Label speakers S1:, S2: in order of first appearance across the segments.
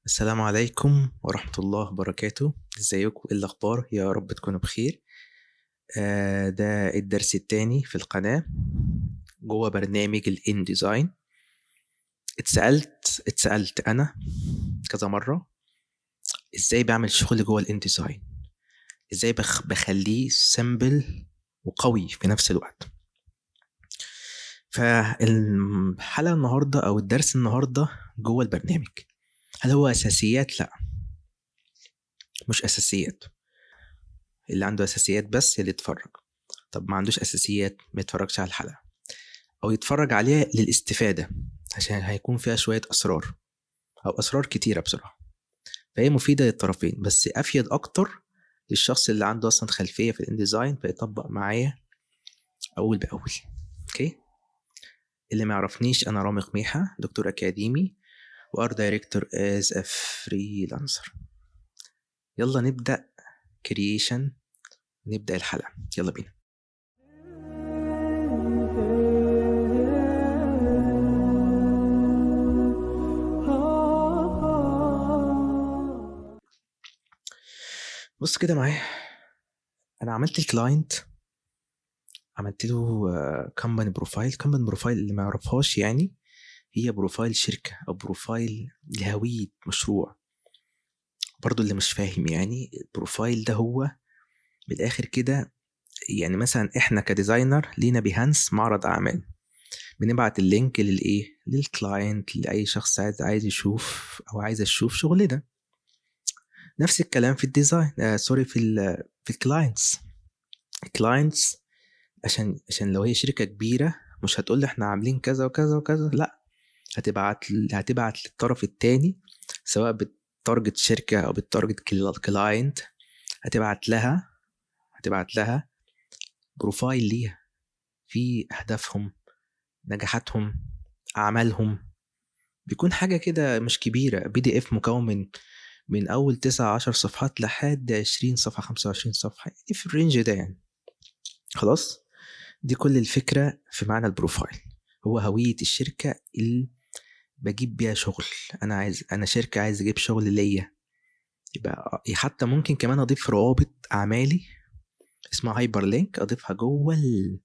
S1: السلام عليكم ورحمة الله وبركاته. ازيكم؟ ايه الاخبار؟ يا رب تكونوا بخير. ده الدرس الثاني في القناة جوه برنامج ال InDesign. اتسألت انا كذا مرة ازاي بعمل شغل جوه ال InDesign، ازاي بخليه simple وقوي في نفس الوقت. فالحلقة النهاردة او الدرس النهاردة جوه البرنامج، هل هو اساسيات؟ لا، مش اساسيات. اللي عنده اساسيات بس اللي يتفرج، طب ما عندوش اساسيات ما يتفرجش على الحلقة او يتفرج عليها للاستفادة، عشان هيكون فيها شوية اسرار او اسرار كتيرة بصراحة، فهي مفيدة للطرفين، بس افيد اكتر للشخص اللي عنده اصلا خلفية في ال InDesign فيطبق معايا اول باول. okay، اللي ما يعرفنيش انا رامي قميحة، دكتور اكاديمي و art director as a freelancer. يلا نبدأ creation، نبدأ الحلقة، يلا بينا. بص كده معايا، انا عملت ال client، عملت له company profile. company profile اللي ما يعرفهاش يعني هي profile شركة او profile لهوية مشروع. برضو اللي مش فاهم يعني ال profile ده هو بالاخر كده، يعني مثلا احنا ك designer لينا Behance معرض اعمال، بنبعت ال link للايه، لل client، لاي شخص عايز يشوف او عايز يشوف شغلنا. نفس الكلام في ال design، sorry، في ال clients. ال clients عشان لو هي شركة كبيرة مش هتقول لي احنا عاملين كذا وكذا وكذا، لا، هتبعت للطرف التاني، سواء بت target شركة او بت target client، هتبعت لها profile ليها في اهدافهم، نجاحاتهم، اعمالهم. بيكون حاجة كده مش كبيرة، PDF مكون من اول 19 صفحات لحد 20 صفحة، 25 صفحة، يعني في ال range ده يعني. خلاص، دي كل الفكرة في معنى ال profile، هو هوية الشركة اللي بجيب بيها شغل. انا شركة عايز اجيب شغل ليا، يبقى حتى ممكن كمان اضيف روابط اعمالي اسمها hyperlink، اضيفها جوه ال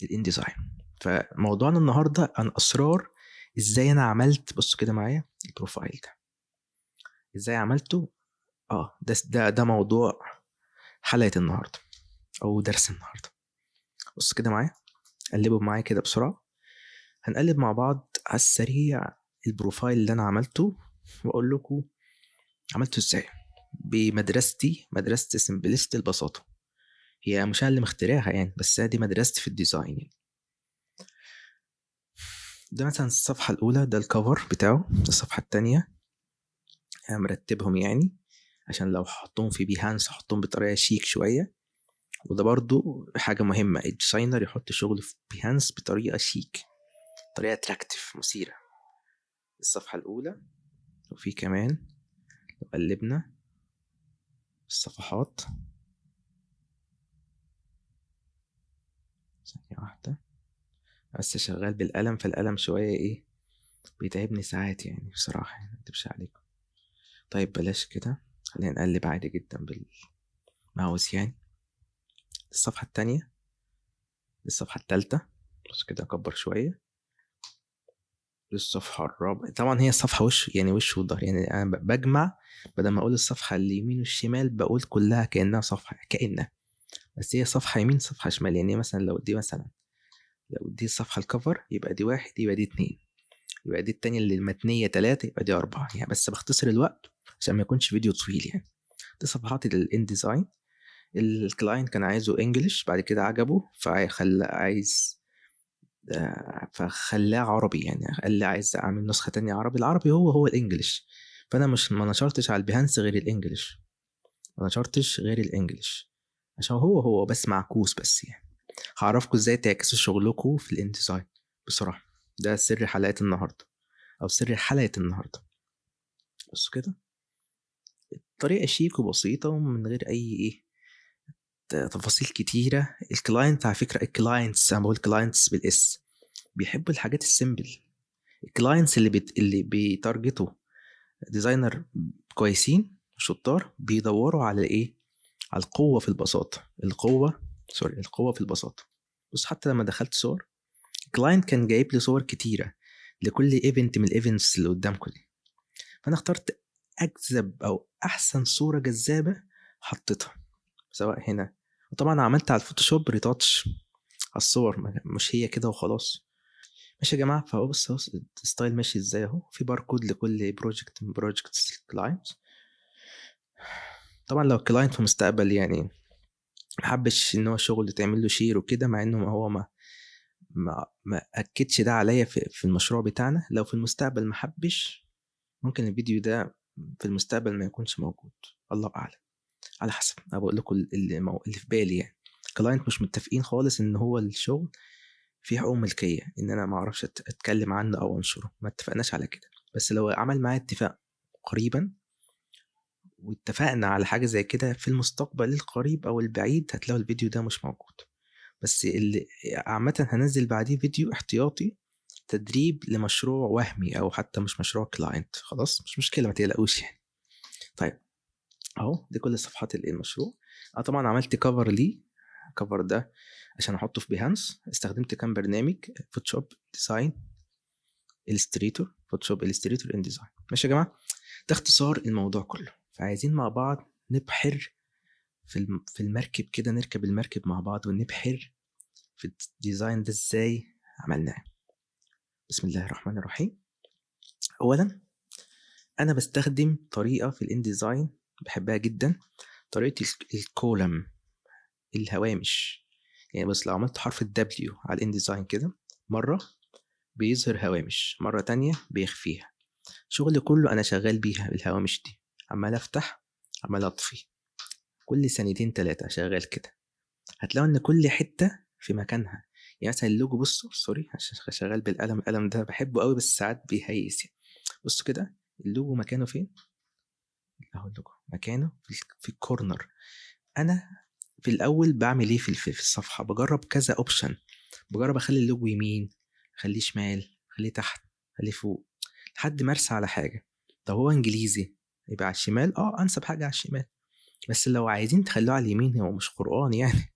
S1: InDesign. فموضوعنا النهارده عن اسرار ازاي انا عملت، بصوا كده معايا ال profile ده ازاي عملته. ده موضوع حلقة النهارده او درس النهارده. بصوا كده معايا، قلبوا معايا كده بسرعة، هنقلب مع بعض على السريع ال profile اللي انا عملته واقول لكم عملته ازاي بمدرستي، مدرسة simplicity، البساطة. هي مش انا اللي مخترعها يعني، بس دي مدرستي في ال design يعني. ده مثلا الصفحة الأولى، ده ال cover بتاعه. الصفحة التانية أنا مرتبهم يعني عشان لو حطهم في Behance حطهم بطريقة شيك شوية، وده برضو حاجة مهمة، ال designer يحط شغل في Behance بطريقة شيك، طريقة attractive، مثيرة. الصفحة الأولى، وفي كمان لو قلبنا الصفحات، ثانية واحدة بس، شغال بالقلم فالقلم شوية ايه بيتعبني ساعات يعني بصراحة، يعني مكدبش عليكم. طيب بلاش كده، خلينا نقلب عادي جدا بالماوس يعني. الصفحة التانية، الصفحة التالتة، بس كده أكبر شوية، الصفحة الرابعة. طبعا هي الصفحة وش يعني، وش وظهر يعني، أنا بجمع بدل ما أقول الصفحة اليمين والشمال بقول كلها كأنها صفحة، كأنها، بس هي صفحة يمين صفحة شمال. يعني مثلا لو دي، مثلا لو دي الصفحة ال cover يبقى دي 1، يبقى دي 2، يبقى دي التانية اللي المتنية 3، يبقى دي 4 يعني. بس بختصر الوقت عشان ما يكونش فيديو طويل يعني. دي صفحات ال InDesign. ال client كان عايزه English، بعد كده عجبه فخلى عايز، فخلاه عربي يعني، قال لي عايز اعمل نسخة تانية عربي. العربي هو ال English، فانا مش ما نشرتش على ال Behance غير ال English، ما نشرتش غير ال English عشان هو بس معكوس بس يعني. هعرفكم ازاي تعكسوا شغلكم في ال InDesign بصراحة، ده سر حلقة النهاردة او سر حلقة النهاردة. بصوا كده، الطريقة شيك وبسيطة ومن غير اي ايه تفاصيل كتيرة. ال client على فكرة، ال clients، انا بقول clients بال S، بيحبوا الحاجات ال simple. ال clients اللي بي target وا designer كويسين شطار بيدوروا على ايه؟ على القوة في البساطة، القوة sorry، القوة في البساطه. بص، حتى لما دخلت صور، client كان جايب لي صور كتيرة لكل event من ال events اللي قدامكم دي، فانا اخترت اجذب او احسن صوره جذابة حطيتها سواء هنا. وطبعا عملت على ال Photoshop retouch على الصور، مش هي كده وخلاص. ماشي يا جماعه؟ فهو بص، ال style ماشي ازاي اهو، في باركود لكل project من projects client. طبعا لو ال client في المستقبل يعني محبش ان هو شغل تعمل له share وكده، مع انه هو ما اكدش ده عليا في المشروع بتاعنا، لو في المستقبل ما حبش ممكن الفيديو ده في المستقبل ما يكونش موجود، الله اعلم، على حسب. انا بقول لكم اللي في بالي يعني. client مش متفقين خالص ان هو الشغل فيه حقوق ملكية، ان انا ما اعرفش اتكلم عنه او انشره، ما اتفقناش على كده. بس لو عمل معايا اتفاق قريبا واتفقنا على حاجة زي كده في المستقبل القريب او البعيد، هتلاقوا الفيديو ده مش موجود. بس اللي عامة هنزل بعديه فيديو احتياطي تدريب لمشروع وهمي او حتى مش مشروع client، خلاص مش مشكلة، ما تقلقوش يعني. طيب اهو دي كل صفحات المشروع. انا طبعا عملت cover ليه، cover ده عشان احطه في Behance. استخدمت كام برنامج: Photoshop، Design، Illustrator، Photoshop، Illustrator، InDesign. ماشي يا جماعه؟ ده اختصار الموضوع كله. فعايزين مع بعض نبحر في المركب كده، نركب المركب مع بعض ونبحر في ال design ده ازاي عملناه. بسم الله الرحمن الرحيم. اولا انا بستخدم طريقه في ال InDesign بحبها جدا، طريقه ال column، الهوامش. يعني بس لو عملت حرف ال W على ال InDesign كده مرة بيظهر هوامش، مرة تانية بيخفيها. شغلي كله انا شغال بيها بالهوامش دي، عمال افتح عمال اطفي، كل ثانيتين تلاتة شغال كده. هتلاقوا ان كل حتة في مكانها. يعني مثلا اللوجو، بصوا sorry عشان شغال بالقلم، القلم ده بحبه قوي بس ساعات بيهيس يعني. بصوا كده اللوجو مكانه فين؟ اهو اللوجو مكانه في ال corner. انا في الاول بعمل ايه في الصفحة؟ بجرب كذا option، بجرب اخلي اللوجو يمين، اخليه شمال، اخليه تحت، اخليه فوق، لحد ما ارسى على حاجة. طب هو انجليزي يبقى على الشمال، انسب حاجة على الشمال، بس لو عايزين تخلوه على اليمين، هو مش قرآن يعني،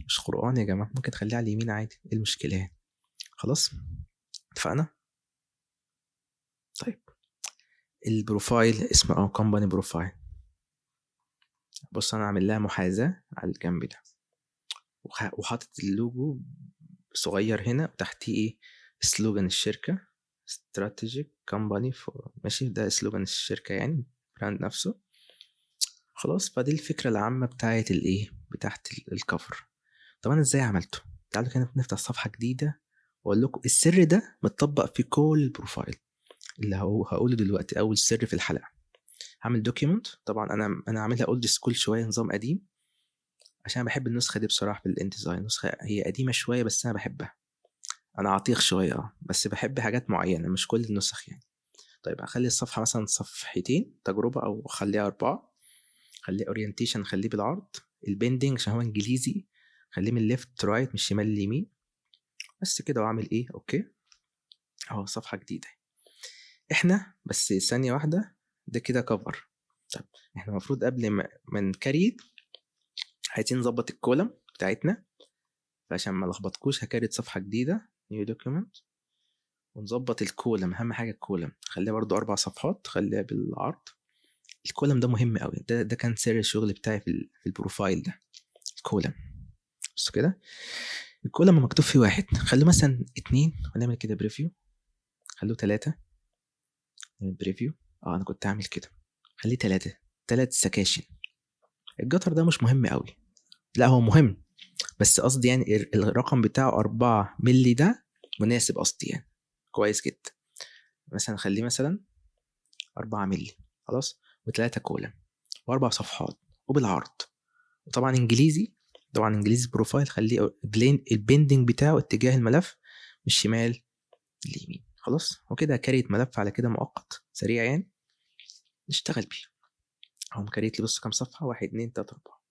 S1: مش قرآن يا جماعة، ممكن تخليه على اليمين عادي، ايه المشكلة يعني؟ خلاص اتفقنا؟ طيب ال profile اسمه company profile. بص انا عامل لها محاذاة على الجنب ده، وحاطط اللوجو صغير هنا، وتحتيه ايه؟ slogan الشركة، strategic company for، ماشي، ده slogan الشركة يعني brand نفسه. خلاص، فدي الفكرة العامة بتاعت الايه، بتاعت ال cover. طب انا ازاي عملته؟ تعالوا كده نفتح صفحة جديدة واقول لكم السر ده متطبق في كل ال profile اللي هو هقوله دلوقتي، اول سر في الحلقة. هعمل document، طبعا انا عاملها old school شوية، نظام قديم، عشان بحب النسخة دي بصراحة في ال InDesign. نسخة هي قديمة شوية بس انا بحبها، انا عتيق شوية بس بحب حاجات معينة مش كل النسخ يعني. طيب هخلي الصفحة مثلا صفحتين تجربة، او اخليها 4، خليه orientation، خليه بالعرض، ال binding عشان هو انجليزي خليه من left right، من الشمال لليمين بس كده. واعمل ايه؟ okay اهو صفحة جديدة. احنا بس ثانية واحدة، ده كده cover. طب احنا المفروض قبل ما ن create عايزين نظبط ال column بتاعتنا، فعشان ما لخبطكوش ه create صفحة جديدة new document ونظبط ال column. اهم حاجة ال column، خليها برضو 4 صفحات، خليها بالعرض. ال column ده مهم قوي، ده كان سر الشغل بتاعي في ال profile ده، ال column. بصوا كده ال column مكتوب فيه 1، خلوه مثلا 2 ونعمل كده preview، خلوه 3 نعمل preview. انا كنت هعمل كده، خليه 3، 3 سكاشن. ال gutter ده مش مهم قوي، لا هو مهم بس قصدي يعني الرقم بتاعه 4 ملي ده مناسب، قصدي يعني كويس جدا. مثلا خليه مثلا 4 ملي خلاص، وتلاتة column وأربع صفحات وبالعرض، وطبعا إنجليزي، طبعا إنجليزي profile، خليه ال binding بتاعه اتجاه الملف من الشمال لليمين خلاص. وكده create ملف على كده مؤقت سريع يعني نشتغل بيه. اهو create لي بص كام صفحة، 1 2 3 4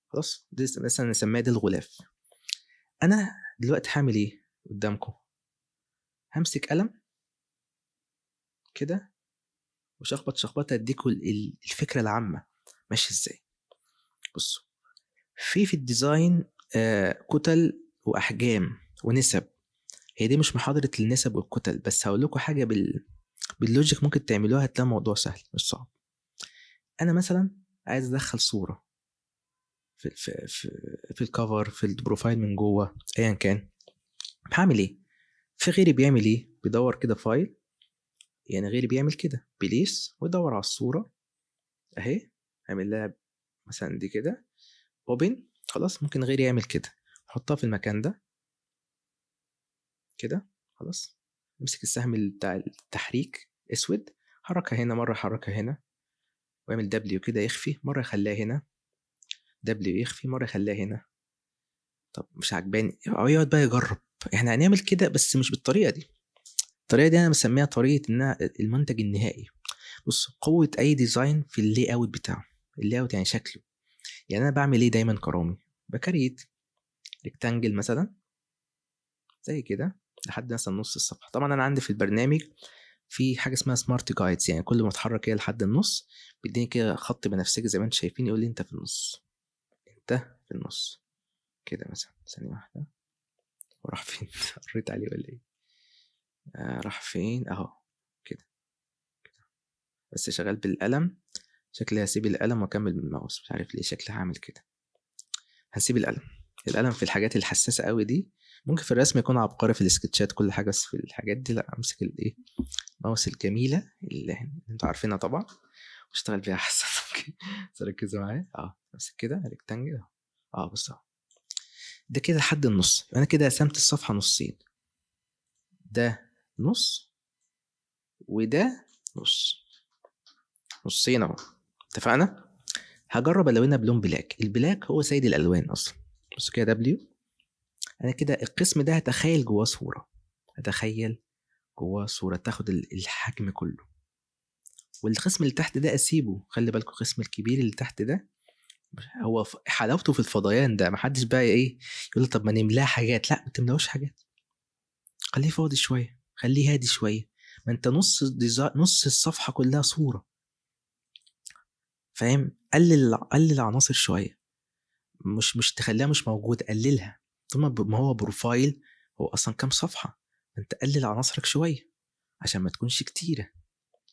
S1: خلاص. دي مثلا نسميها دي الغلاف. أنا دلوقتي هعمل إيه قدامكم؟ همسك قلم كده وشخبط شخبطه اديكوا الفكرة العامة ماشية ازاي. بصوا في ال design كتل واحجام ونسب. هي دي مش محاضرة النسب والكتل، بس هقول لكم حاجة بال logic ممكن تعملوها، هتلاقي الموضوع سهل مش صعب. انا مثلا عايز ادخل صوره في في في, في ال cover، في ال profile من جوه، ايا كان. هعمل ايه؟ في غيري بيعمل ايه؟ بيدور كده file، يعني غيري بيعمل كده place ويدور على الصورة اهي، اعمل لها مثلا دي كده open، خلاص. ممكن غيري يعمل كده، احطها في المكان ده كده، خلاص. امسك السهم بتاع التحريك اسود، حركها هنا مرة، حركها هنا، واعمل W كده يخفي، مرة يخليها هنا، W يخفي، مرة يخليها هنا. طب مش عجباني، او يقعد بقى يجرب. احنا هنعمل كده بس مش بالطريقة دي. الطريقة دي انا بسميها طريقه انها المنتج النهائي. بص، قوة اي design في ال layout بتاعه. ال layout يعني شكله. يعني انا بعمل ايه دايما كرامي؟ ب create rectangle مثلا زي كده لحد مثلا نص الصفحة. طبعا انا عندي في البرنامج في حاجة اسمها smart guides، يعني كل ما اتحرك كده لحد النص بيديني كده خط بنفسجي زي ما انتم شايفين، يقول لي انت في النص، انت في النص كده مثلا. ثانية واحدة، وراح فين؟ قريت عليه ولا ايه؟ راح فين؟ اهو كده كده. بس شغال بالقلم، شكلي هسيب القلم واكمل بالماوس، مش عارف ليه شكلي هعمل كده. هسيب القلم. القلم في الحاجات الحساسة قوي دي، ممكن في الرسم يكون عبقري، في السكتشات كل حاجة، بس في الحاجات دي لا، امسك الايه، الماوس الجميلة اللي انتوا عارفينها طبعا، واشتغل بيها احسن. okay ركزوا معايا. امسك كده rectangle. بص اهو ده كده لحد النص. انا كده قسمت الصفحة نصين، ده نص وده نص، نصين اهو. اتفقنا؟ هجرب الونها بلون black. ال black هو سيد الالوان اصلا. بصوا كده W، انا كده القسم ده هتخيل جواه صوره، هتخيل جواه صوره تاخد الحجم كله. والقسم اللي تحت ده اسيبه، خلي بالكم القسم الكبير اللي تحت ده هو حلاوته في الفضيان ده، محدش بقى ايه يقول طب ما نملاه حاجات، لا ما تملاهوش حاجات، خليه فاضي شوية، خليه هادي شوية. ما انت نص الصفحة كلها صوره، فاهم؟ قلل عناصر شوية، مش تخليها مش موجودة، قللها. طول ما هو profile هو اصلا كام صفحة، انت قلل عناصرك شوية عشان ما تكونش كتيرة.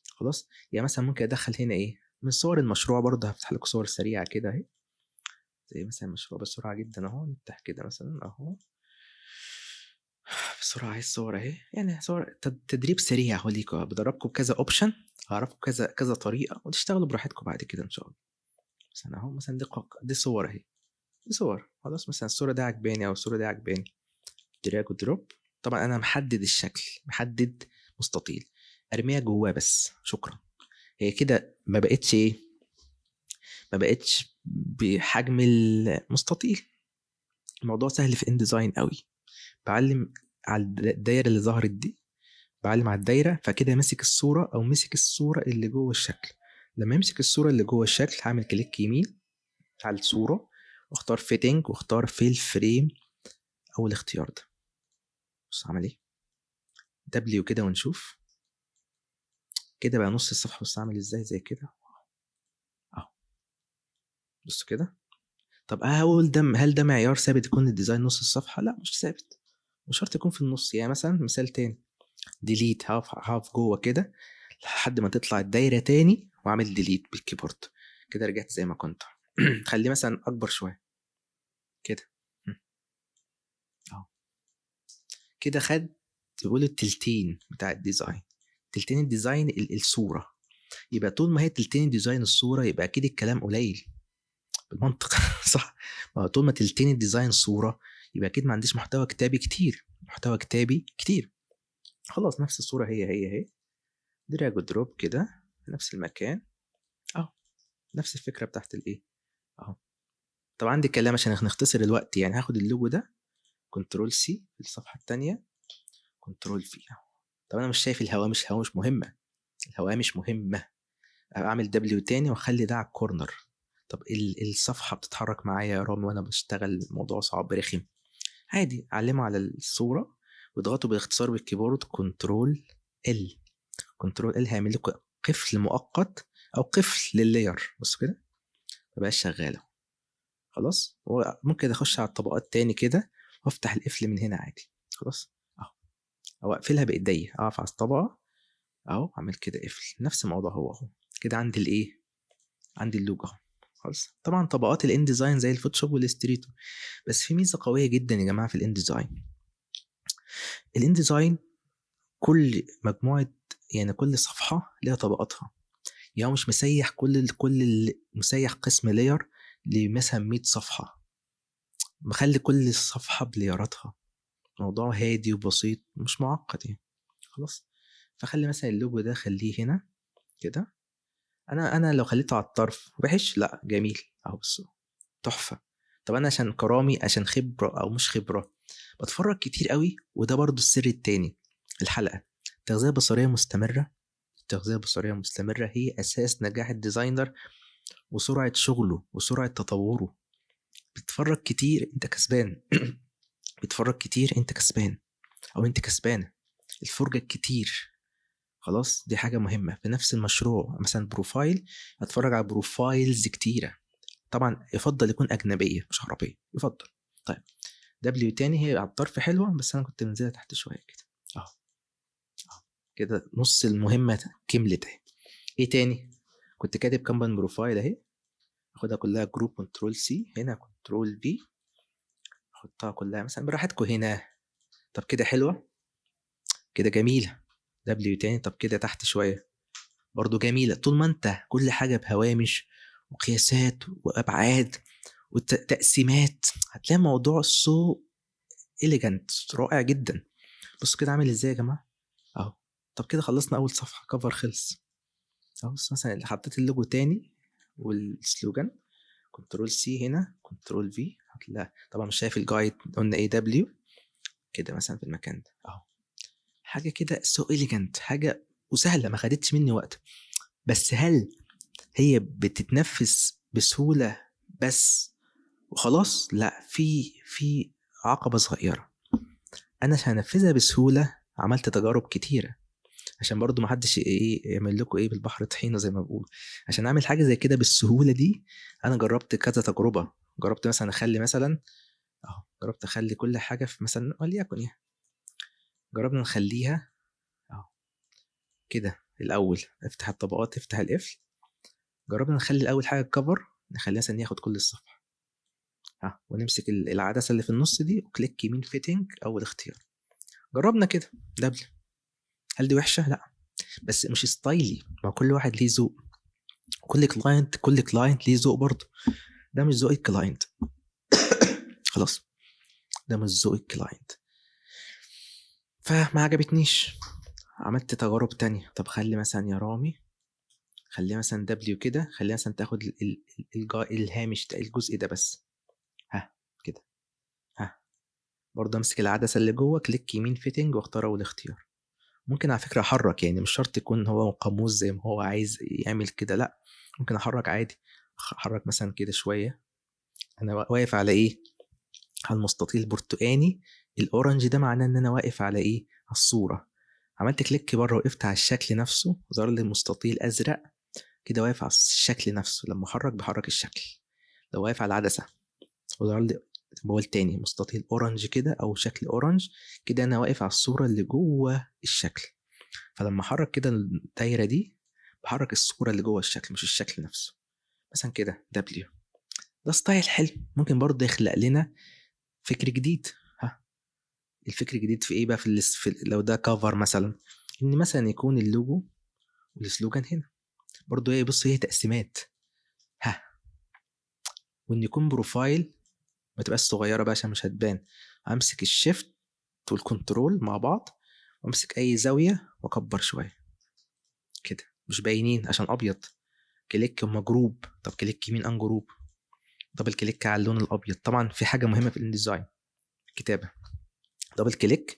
S1: خلاص؟ يعني مثلا ممكن ادخل هنا ايه من صور المشروع، برضه هفتح لكم صور سريعة كده اهي، زي مثلا مشروع بسرعة جدا اهو، نفتح كده مثلا اهو بسرعة، اهي الصور اهي، يعني صور تدريب سريع اهو ليكوا، بدربكم بكذا option، هعرفكم كذا كذا طريقه وتشتغلوا براحتكم بعد كده ان شاء الله. مثلا اهو، مثلا دي صور اهي، دي صور خلاص. مثلا الصورة دي عجباني او الصورة دي عجباني، drag و drop. طبعا انا محدد الشكل، محدد مستطيل، ارميها جواه بس، شكرا. هي كده ما بقتش ايه، ما بقتش بحجم المستطيل. الموضوع سهل في InDesign قوي. بعلم على الدايرة اللي ظهرت دي، بعلم على الدايرة، فكده مسك الصورة او مسك الصورة اللي جوه الشكل. لما يمسك الصورة اللي جوه الشكل هعمل click يمين على الصورة واختار fitting واختار fill frame اول اختيار ده. بص عمل ايه، W كده ونشوف كده بقى نص الصفحة. بص عامل ازاي، زي كده اهو، بص كده. طب هقول ده، هل ده معيار ثابت يكون ال design نص الصفحة؟ لا مش ثابت، مش شرط يكون في النص. يعني مثلا مثال تاني، delete، هقف جوه كده لحد ما تطلع الدايرة تاني واعمل delete بال keyboard كده، رجعت زي ما كنت. خليه مثلا اكبر شوية كده اهو كده، خد بيقولوا التلتين بتاع ال design، تلتين ال design الصورة. يبقى طول ما هي تلتين ال design الصورة يبقى اكيد الكلام قليل بالمنطق صح؟ ما طول ما تلتين ال design صوره يبقى اكيد ما عنديش محتوى كتابي كتير، محتوى كتابي كتير. خلاص نفس الصورة هي هي هي، drag و drop كده في نفس المكان اهو، نفس الفكرة بتاعت الايه اهو. طب عندي كلام عشان نختصر الوقت، يعني هاخد اللوجو ده control C في الصفحة التانية، control V اهو. طب انا مش شايف الهوامش، الهوامش مهمة، الهوامش مهمة. اعمل W تاني واخلي ده على ال corner. طب الصفحة بتتحرك معايا يا رامي وانا بشتغل، الموضوع صعب رخم. عادي علموا على الصورة واضغطوا باختصار بال keyboard control L، control L هيعمل لكم قفل مؤقت او قفل لل layer. بصوا كده ما بقاش شغالة خلاص. وممكن اخش على الطبقات تاني كده وافتح القفل من هنا عادي خلاص اهو، او اقفلها بايديا، اقف على الطبقة اهو، اعمل كده قفل، نفس الموضوع هو اهو كده. عندي الايه؟ عندي اللوجو اهو خلاص. طبعا طبقات ال InDesign زي ال Photoshop وال Illustrator، بس في ميزة قوية جدا يا جماعة في ال InDesign. ال InDesign كل مجموعة يعني كل صفحة ليها طبقاتها، يعني هو مش مسيح كل مسيح قسم layer لمثلا 100 صفحة، مخلي كل صفحة ب layer اتها. موضوع هادي وبسيط مش معقد يعني خلاص. فخلي مثلا اللوجو ده خليه هنا كده. انا لو خليته على الطرف وحش؟ لا جميل اهو، بصوا تحفة. طب انا عشان كرامي، عشان خبره او مش خبره، بتفرج كتير قوي. وده برضو السر التاني الحلقة، تغذية بصريه مستمرة. التغذية البصرية المستمرة هي اساس نجاح ال designer وسرعة شغله وسرعة تطوره. بتتفرج كتير انت كسبان، بتتفرج كتير انت كسبان او انت كسبانه. الفرجة الكتير خلاص دي حاجة مهمة. في نفس المشروع مثلا profile، اتفرج على profiles كتيرة، طبعا يفضل يكون اجنبية مش عربية يفضل. طيب W تاني هي على الطرف حلوة، بس انا كنت منزلها تحت شوية كده اهو كده، نص المهمة كملت اهي. ايه تاني؟ كنت كاتب company profile اهي، اخدها كلها group control C هنا control V، احطها كلها مثلا براحتكم هنا. طب كده حلوة كده جميلة. W تاني، طب كده تحت شوية برضو جميلة. طول ما انت كل حاجة بهوامش وقياسات وابعاد وتقسيمات، هتلاقي الموضوع so elegant رائع جدا. بصوا كده عامل ازاي يا جماعة اهو. طب كده خلصنا اول صفحة، cover خلص اهو. بص مثلا حطيت اللوجو تاني وال slogan، control C هنا control V، هتلاقي طبعا مش شايف ال guide، قلنا اي W كده مثلا في المكان ده اهو. حاجة كده so elegant، حاجة وسهلة ما خدتش مني وقت. بس هل هي بتتنفذ بسهولة بس وخلاص؟ لا، في عقبه صغيرة. انا عشان انفذها بسهولة عملت تجارب كتيرة، عشان برضو ما حدش ايه يعمل لكم ايه بالبحر طحينه زي ما بقول. عشان اعمل حاجة زي كده بالسهولة دي انا جربت كذا تجربه. جربت مثلا اخلي مثلا اهو، جربت اخلي كل حاجة في مثلا وليكن يعني، جربنا نخليها اهو كده الاول، افتح الطبقات افتح القفل. جربنا نخلي الاول حاجة ال cover، نخليها مثلا ياخد كل الصفحة ها، ونمسك العدسة اللي في النص دي و click يمين fitting اول اختيار. جربنا كده W. هل دي وحشة؟ لا، بس مش style ي. ما كل واحد ليه ذوق، كل client ليه ذوق برضه. ده مش ذوق ال client خلاص، ده مش ذوق ال client، فما عجبتنيش. عملت تجارب تانية. طب خلي مثلا يا رامي، خليها مثلا W كده، خليها مثلا تاخد الهامش ده، الجزء ده بس ها كده ها. برضه امسك العدسة اللي جوه، click يمين fitting واختار اول اختيار. ممكن على فكرة احرك، يعني مش شرط يكون هو قاموس زي ما هو عايز يعمل كده، لا ممكن احرك عادي. احرك مثلا كده شوية. انا واقف على ايه؟ على المستطيل البرتقاني ال orange ده، معناه ان انا واقف على ايه؟ على الصورة. عملت click بره وقفت على الشكل نفسه، ظهر لي مستطيل ازرق كده واقف على الشكل نفسه. لما احرك بحرك الشكل. لو واقف على العدسة وظهر لي بقول تاني مستطيل orange كده او شكل orange كده، انا واقف على الصورة اللي جوه الشكل. فلما احرك كده الدايرة دي بحرك الصورة اللي جوه الشكل مش الشكل نفسه. مثلا كده W. ده style حلو، ممكن برضه يخلق لنا فكر جديد. ها الفكر الجديد في ايه بقى؟ في لو ده cover مثلا، ان مثلا يكون ال logo وال slogan هنا برضه. ايه بص، هي تقسيمات ها، وان يكون profile ما تبقاش صغيرة بقى عشان مش هتبان. امسك ال shift وال control مع بعض وامسك اي زاوية واكبر شوية كده، مش باينين عشان ابيض. click هما group، طب click يمين ungroup، double click على اللون الابيض. طبعا في حاجة مهمة في ال InDesign، الكتابة. double click،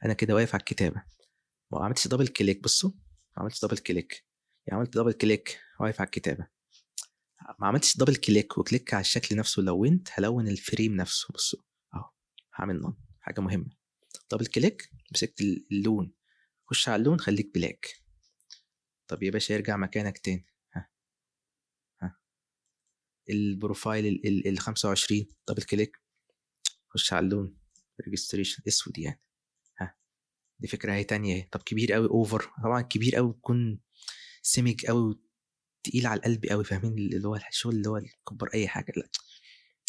S1: انا كده واقف على الكتابة، ما عملتش double click. بصوا ما عملتش double click، يعني عملت double click واقف على الكتابة، ما عملتش double click و click على الشكل نفسه. لونت هلون ال frame نفسه. بصوا اهو هعمل none، حاجة مهمة. double click، مسكت اللون، خش على اللون خليك black. طب يا باشا ارجع مكانك تاني. ها ها ال profile ال 25، double click، خش على اللون registration اسود يعني. ها دي فكرة اهي تانية اهي. طب كبير قوي over، طبعا كبير قوي بيكون سمج قوي تقيل على القلب قوي، فاهمين اللي هو الشغل اللي هو كبر اي حاجة، لا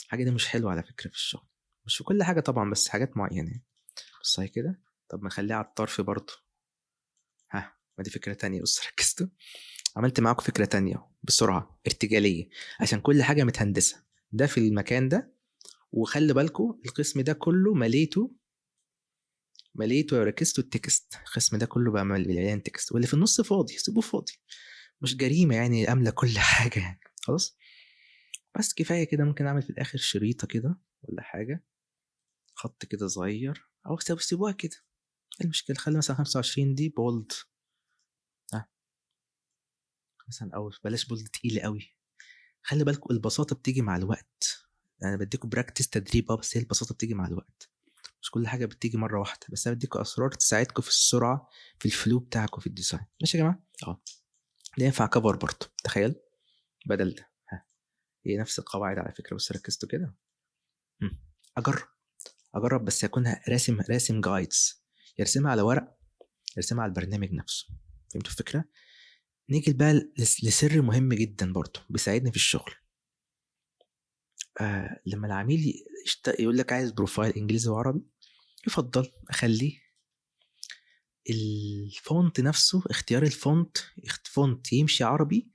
S1: الحاجة دي مش حلوة على فكرة في الشغل، مش في كل حاجة طبعا بس حاجات معينة يعني. بص اهي كده. طب ما نخليها على الطرف برضه. ها ما دي فكرة تانية. بص ركزتوا، عملت معاكم فكرة تانية بسرعة ارتجاليه عشان كل حاجة متهندسه. ده في المكان ده، وخلي بالكم القسم ده كله مليته لو ركزتوا ال text، القسم ده كله بقى مليان text، واللي في النص فاضي، سيبوه فاضي، مش جريمة يعني، املى كل حاجة يعني. خلاص بس كفاية كده. ممكن اعمل في الاخر شريطه كده ولا حاجة، خط كده صغير، او سيبوها كده، ايه المشكلة؟ خلي مثلا 25 دي bold، ها مثلا، او بلاش bold تقيلة قوي. خلي بالكم البساطة بتيجي مع الوقت، انا بديكم practice تدريب، بس هي البساطة بتيجي مع الوقت، مش كل حاجة بتيجي مرة واحدة، بس انا بديكم اسرار تساعدكم في السرعة في ال flow بتاعكم في ال design. ماشي يا جماعة؟ ده ينفع cover برضه، تخيل بدل ده. ها هي نفس القواعد على فكرة، بس ركزتوا كده. اجرب بس يكون راسم guides، يرسمها على ورق، يرسمها على البرنامج نفسه. فهمتوا الفكرة؟ نيجي بقى لسر مهم جدا برضه بيساعدني في الشغل. لما العميل يقول لك عايز profile انجليزي وعربي، يفضل اخليه ال font نفسه، اختيار ال font، font يمشي عربي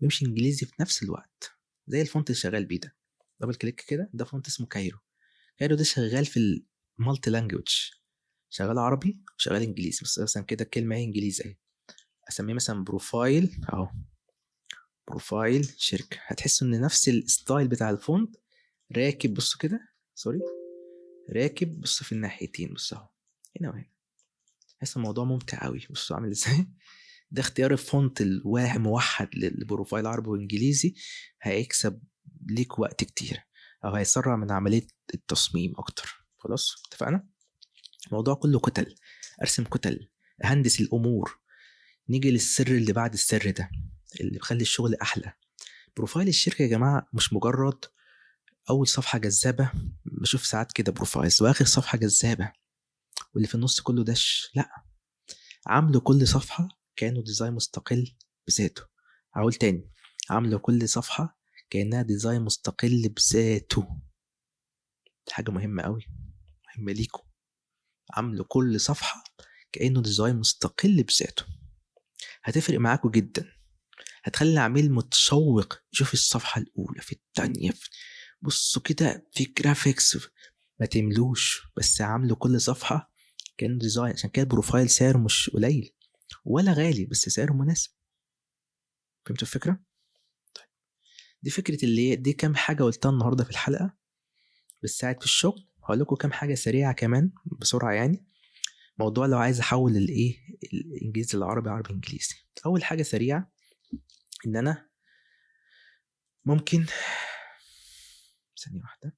S1: ويمشي انجليزي في نفس الوقت، زي ال font اللي شغال بيه ده. double click كده، ده font اسمه Cairo. Cairo ده شغال في ال multi language، شغال عربي وشغال انجليزي. بس مثلا كده الكلمة هي انجليزي اهي، اسميه مثلا profile اهو، profile شركة. هتحسوا ان نفس ال style بتاع ال font راكب، بصوا كده، sorry، راكب، بصوا في الناحيتين، بصوا اهو هنا وهنا. تحس الموضوع ممتع قوي. بصوا عامل ازاي. ده اختيار ال font الواحد موحد لل profile عربي وانجليزي، هيكسب ليك وقت كتير، او هيسرع من عملية التصميم اكتر. خلاص اتفقنا؟ الموضوع كله كتل، ارسم كتل، اهندس الامور. نيجي للسر اللي بعد السر ده، اللي بيخلي الشغل احلى. profile الشركة يا جماعة مش مجرد اول صفحة جذابة، بشوف ساعات كده profiles واخر صفحة جذابة واللي في النص كله دش. لا، عاملوا كل صفحة كانه design مستقل بذاته. هقول تاني، عاملوا كل صفحة كانها design مستقل بذاته. دي حاجة مهمة قوي، مهمة ليكم. عاملوا كل صفحة كانه design مستقل بذاته، هتفرق معاكم جدا، هتخلي العميل متشوق يشوف الصفحة الاولى في الثانية. بصوا كده في graphics، ما تملوش، بس عاملوا كل صفحة كانه design. عشان كده ال profile سعره مش قليل ولا غالي، بس سعره مناسب. فهمتوا الفكرة؟ طيب دي فكرة اللي دي كام حاجة قلتها النهارده في الحلقة بتساعد في الشغل. هقول لكم كام حاجة سريعة كمان بسرعة يعني. موضوع لو عايز احول الايه الانجليزي للعربي، عربي انجليزي. اول حاجة سريعة ان انا ممكن، ثانية واحدة،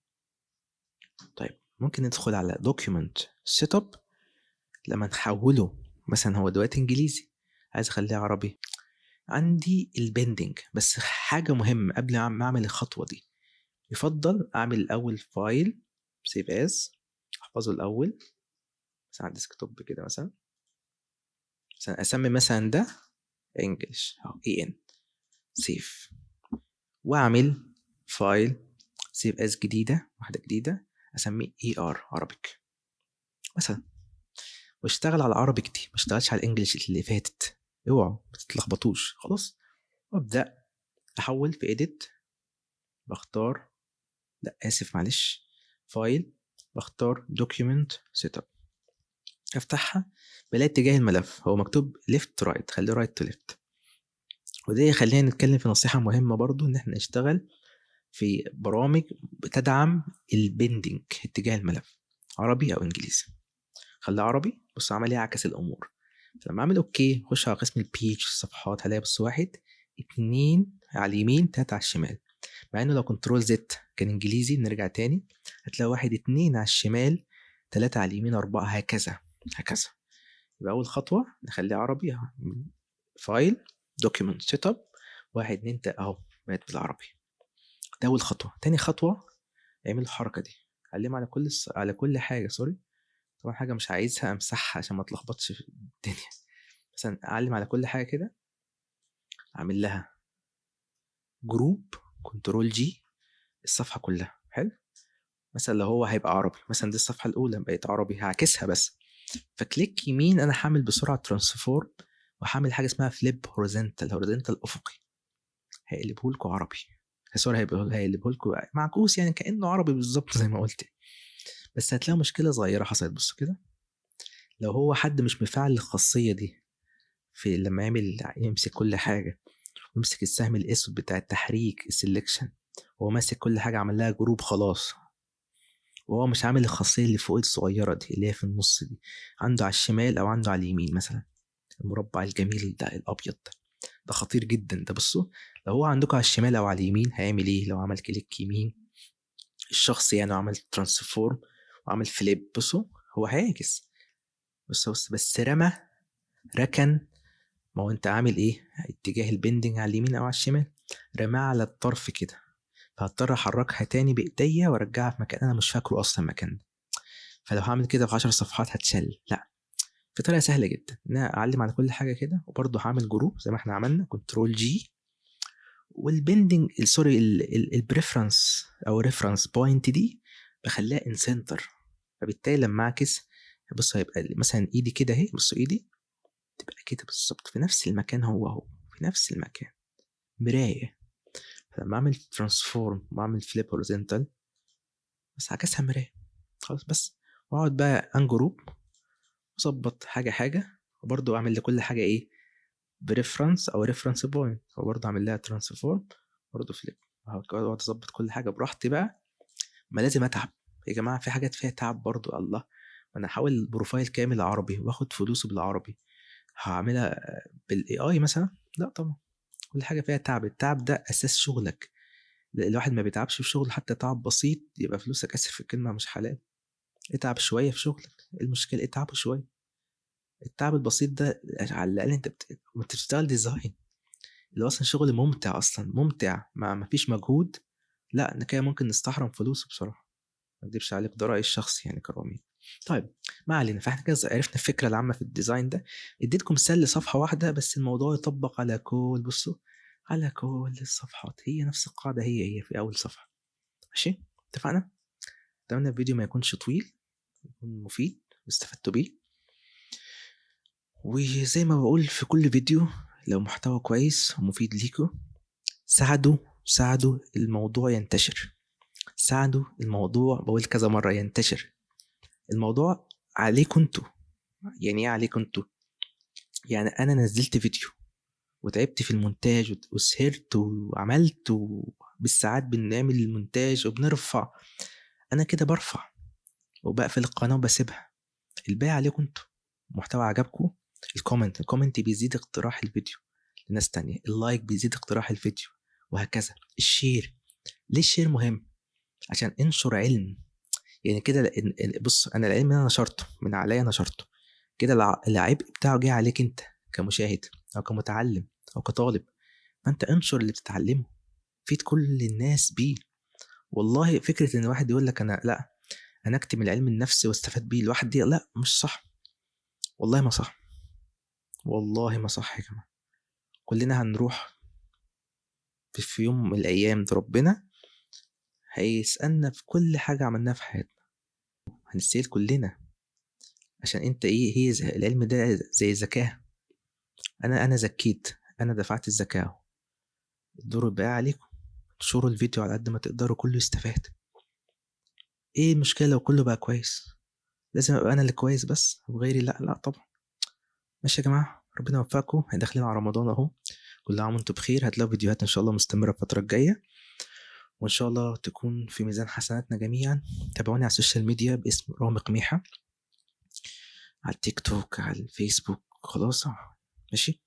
S1: طيب ممكن ندخل على document setup. لما نحوله مثلا، هو دلوقتي انجليزي، عايز اخليه عربي، عندي ال binding. بس حاجة مهمة قبل ما اعمل الخطوة دي، يفضل اعمل الاول file save as، احفظه الاول مثلا على ال desktop كده، مثلا اسمي مثلا ده English اهو EN، save، واعمل file save as جديدة، واحدة جديدة اسميه AR Arabic مثلا، واشتغل على ال Arabic دي، ما اشتغلش على ال English اللي فاتت، اوعوا ما تتلخبطوش. خلاص، وابدا احول في edit، بختار، لا اسف معلش، file، بختار document setup، افتحها بلاقي اتجاه الملف هو مكتوب left right، خليه right to left. وده يخلينا نتكلم في نصيحة مهمة برضو، ان احنا نشتغل في برامج بتدعم ال binding اتجاه الملف عربي او انجليزي. خليه عربي، بص عمل ايه، عكس الامور. فلما اعمل okay، اخش على قسم ال page الصفحات، هلاقي بص 1 2 على اليمين، 3 على الشمال. مع انه لو control Z كان انجليزي، نرجع تاني هتلاقي 1 2 على الشمال، 3 على اليمين، 4، هكذا هكذا. يبقى اول خطوة نخليه عربي، file document setup، 1 2 3 اهو بقت بالعربي. ده اول خطوة. تاني خطوة اعمل الحركة دي، علمها على كل على كل حاجة، sorry طبعا حاجة مش عايزها امسحها عشان ما اتلخبطش في الدنيا. مثلا اعلم على كل حاجة كده، اعمل لها group control G الصفحة كلها. حلو، مثلا لو هو هيبقى عربي، مثلا دي الصفحة الاولى بقت عربي، هعكسها بس. ف click يمين، انا هعمل بسرعة transform وهعمل حاجة اسمها flip horizontal، horizontal افقي، هيقلبه لكم عربي، sorry هيقلبه لكم معكوس، يعني كانه عربي بالظبط زي ما قلت. بس هتلاقي مشكلة صغيرة حصلت. بصوا كده، لو هو حد مش مفعل الخاصية دي في لما يمسك كل حاجة ويمسك السهم الاسود بتاع التحريك ال selection، وهو ماسك كل حاجة عمل لها group خلاص، وهو مش عامل الخاصية اللي فوق الصغيرة دي اللي هي في النص دي، عنده على الشمال او عنده على اليمين مثلا المربع الجميل ده الابيض ده، ده خطير جدا ده. بصوا لو هو عندكم على الشمال او على اليمين هيعمل ايه؟ لو عمل click يمين الشخص يعني وعمل transform وعمل flip، بصوا هو هيعكس. بص رمى ركن، ما هو انت عامل ايه؟ اتجاه ال bending على اليمين او على الشمال، رماه على الطرف كده، فهضطر احركها تاني بايديا وارجعها في مكان انا مش فاكره اصلا مكان. فلو هعمل كده في 10 صفحات هتشل. لا، في طريقه سهلة جدا ان انا اعلم على كل حاجة كده، وبرده هعمل group زي ما احنا عملنا control G، وال bending sorry ال preference او reference point دي بخليها in center، فبالتالي لما اعكس بص هيبقى مثلا ايدي كده اهي، بصوا ايدي تبقى كده بالظبط في نفس المكان، هو هو في نفس المكان، مراية. فلما اعمل transform واعمل flip horizontal بس عكسها مراية خلاص بس، واقعد بقى ungroup واظبط حاجة حاجة، وبرده اعمل لكل حاجة ايه ب reference او reference point، وبرده اعمل لها transform برده flip، واقعد اظبط كل حاجة براحتي بقى. ما لازم اتعب يا جماعة، في حاجات فيها تعب برضو. الله، ما انا هحول profile كامل عربي واخد فلوسه بالعربي، هعملها بال AI مثلا؟ لا طبعا، كل حاجة فيها تعب. التعب ده اساس شغلك، الواحد ما بيتعبش في شغل حتى تعب بسيط يبقى فلوسك، اسف في الكلمة، مش حلال. اتعب شوية في شغلك، ايه المشكلة؟ اتعبوا شوية. التعب البسيط ده على الاقل انت بتشتغل design اللي هو اصلا شغل ممتع، اصلا ممتع، ما فيش مجهود. لا انا كده ممكن نستحرم فلوسه بصراحة، ما اكدبش عليك، ده رايي الشخصي يعني كرامي. طيب ما علينا، فاحنا كده عرفنا الفكرة العامة في ال design ده. اديتكم مثال لصفحة واحدة بس، الموضوع يطبق على كل، بصوا على كل الصفحات، هي نفس القاعدة، هي في اول صفحة. ماشي، اتفقنا؟ اتمنى الفيديو ما يكونش طويل، يكون مفيد واستفدتوا بيه. وزي ما بقول في كل فيديو، لو محتوى كويس ومفيد ليكم ساعدوا الموضوع ينتشر، ساعدوا الموضوع، بقول كذا مرة ينتشر. الموضوع عليكم انتوا. يعني ايه عليكم انتوا؟ يعني انا نزلت فيديو وتعبت في المونتاج وسهرت وعملت وبالساعات بنعمل المونتاج وبنرفع، انا كده برفع وبقفل القناة وبسيبها، الباقي عليكم انتوا. محتوى عجبكم، ال comment بيزيد اقتراح الفيديو لناس تانية، ال like بيزيد اقتراح الفيديو، وهكذا. ال share، ليه ال share مهم؟ عشان انشر علم. يعني كده بص، انا العلم اللي انا نشرته من عليا نشرته كده، العبء بتاعه جه عليك انت كمشاهد او كمتعلم او كطالب، فانت انشر اللي بتتعلمه، فيد كل الناس بيه. والله فكرة ان واحد يقول لك انا لا انا اكتم العلم النفسي واستفاد بيه لوحدي، لا مش صح، والله ما صح، والله ما صح يا جماعة. كلنا هنروح في يوم من الايام ده ربنا هيسألنا في كل حاجة عملناها في حياتنا، هنسأل كلنا. عشان انت ايه، هي العلم ده زي زكاة، انا زكيت، انا دفعت الزكاة، الدور بقى عليكم، انشروا الفيديو على قد ما تقدروا، كله يستفاد. ايه المشكلة لو كله بقى كويس؟ لازم ابقى انا اللي كويس بس وغيري لا؟ لا طبعا. ماشي يا جماعة، ربنا يوفقكم. احنا داخلين على رمضان اهو، كل عام وانتم بخير. هتلاقوا فيديوهات ان شاء الله مستمرة الفترة الجاية، وان شاء الله تكون في ميزان حسناتنا جميعا. تابعوني على ال social media باسم رامي قميحة، على التيك توك، على الفيسبوك. خلاص ماشي،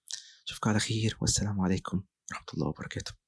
S1: اشوفكم على خير، والسلام عليكم ورحمة الله وبركاته.